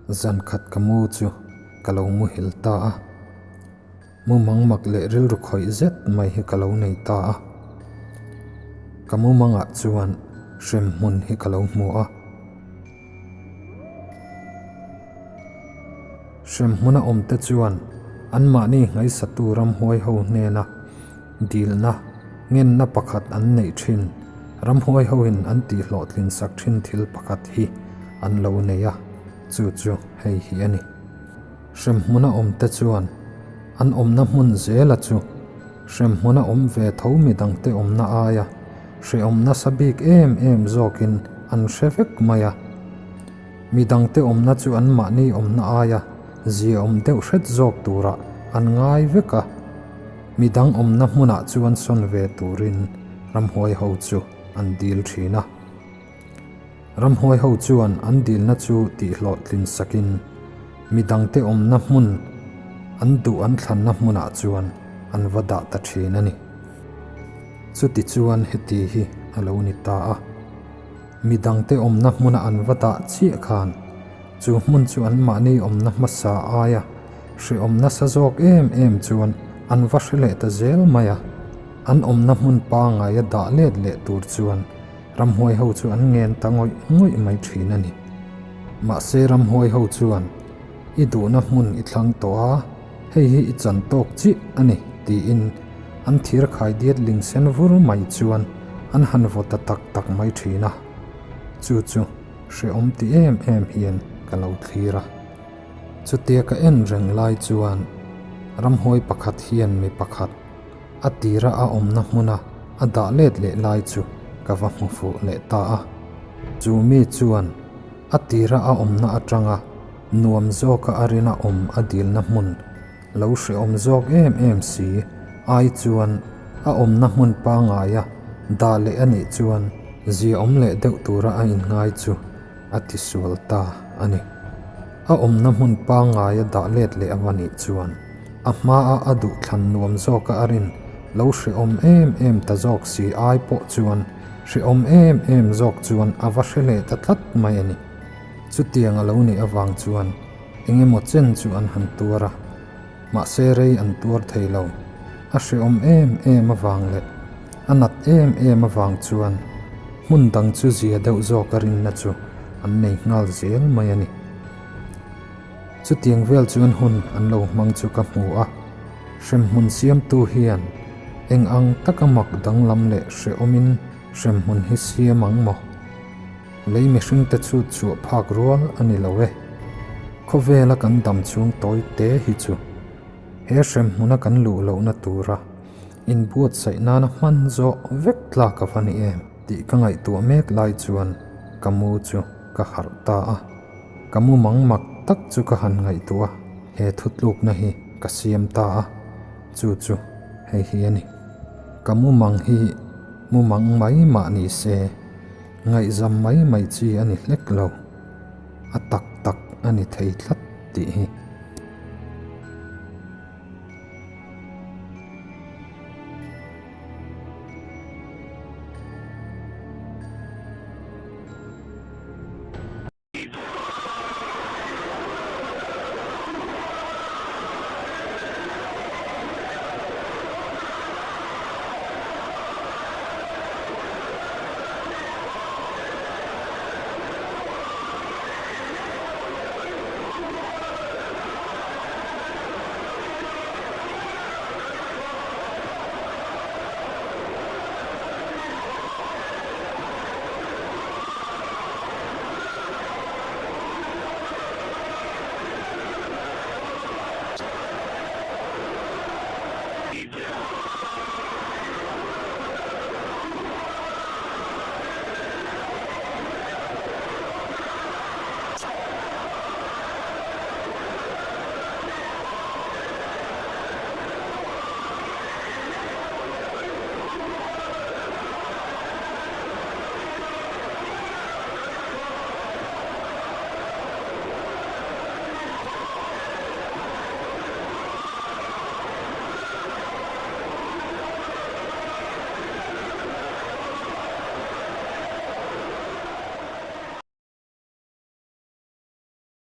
Zan khat ka mu chu ka lo muhil ta a. Mumang mak leh rilru khawih zet mai hi ka lo nei ta a. Ka mumangah chuan hremhmun hi ka lo hmu a. Hremhmuna awmte chuan anmahni nghaisatu ramhuai ho hnena dilna, ngenna pakhat an neih thin, ramhuai hoin an tihhlawhtlin sak thin thil pakhat hi an lo nei a, chu chu hei hi a ni. Hremhmuna awmte chuan an awmna hmun zela chu hremhmuna awm ve tho midangte awmna aia hrehawm nasa bik em em zawkin an hre vek mai a. Midangte awmna chu anmahni awmna aia ziaawm deuh hret zawk turah an ngai vek a. Midang awmna hmunah chuan sawn ve turin ramhuai ho chu an dil thin a. Ramhuai ho chuan an dilna chu tihhlawhtlin sakin midangte awmna hmun an duh an thlanna hmunah chuan an va dah ta thin a ni. Chuti chuan heti hi a lo ni ta a. Midangte awmna hmuna an va dah chiah khan chu hmun chu anmahni awmna hmasa aia hrehawm nasa zawk em em chuan an va hre leh ta zel mai a. An awmna hmun pangaia dah let leh tur chuan Ramhuai ho chu an ngen ta ngawih ngawih mai thin a ni. Mahse ramhuai ho chuan, I duhna hmun i thlang tawh a, hei hi i chan tawk chiah a ni, tiin an thir khai diat ling sen vur mai chuan an han vaw ta tak tak mai thin a. Chu chu hrehawm ti em em hian ka lo thlir a. Chutia ka en reng lai chuan ramhuai pakhat hian mi pakhat, A tira a awmna hmuna a dah let leh lai chu ka va hmu fuh leh ta a. Chu mi chuan a tira a awmna atanga nuam zawka a rina awm a dilna hmun lo hrehawm zawk em em si ai chuan a awmna hmun pangaia dah leh a nih chuan ziaawm leh deuh tura a inngai chu a tisual ta a ni. A awmna hmun pangaia dah let leh a va nih chuan a hmaa a duhthlan nuam zawka a rin lo hrehawm em em ta zawk si ai pawh chuan hrehawm em em zawk chuan a va hre leh ta tlat mai a ni. Chutiang a lo nih avang chuan eng emaw chen chu an han tuar a, mahse rei an tuar thei lo. A hrehawm em em avang leh a nat em em avang chuan hmun dang chu zia deuh zawk a rinna chu an nei nghal zel mai a ni. Chutiang vel chuan hun an lo hmang chu ka hmu a, hremhmun siamtu hian eng ang taka mak danglam leh hrehawmin hremhmun hi siam ang maw? Lei mihringte chhut chhuah phak rual a ni lo e. Khawvela kan dam chhung tawi te hi chu he hremhmuna kan luh lohna tura inbuatsaih nana hman zawh vek tlak a va ni em tih ka ngaihtuah mek lai chuan ka mu chu ka harh ta a. Ka mu mang mak tak chu ka han ngaihtuah a, he thutlukna hi ka siam ta a, chu chu hei hi a ni. Ka mu mang hi mu mang mai mah ni se, ngaihzam mai mai chi a ni hlek lo, a tak tak a ni thei tlat tih hi.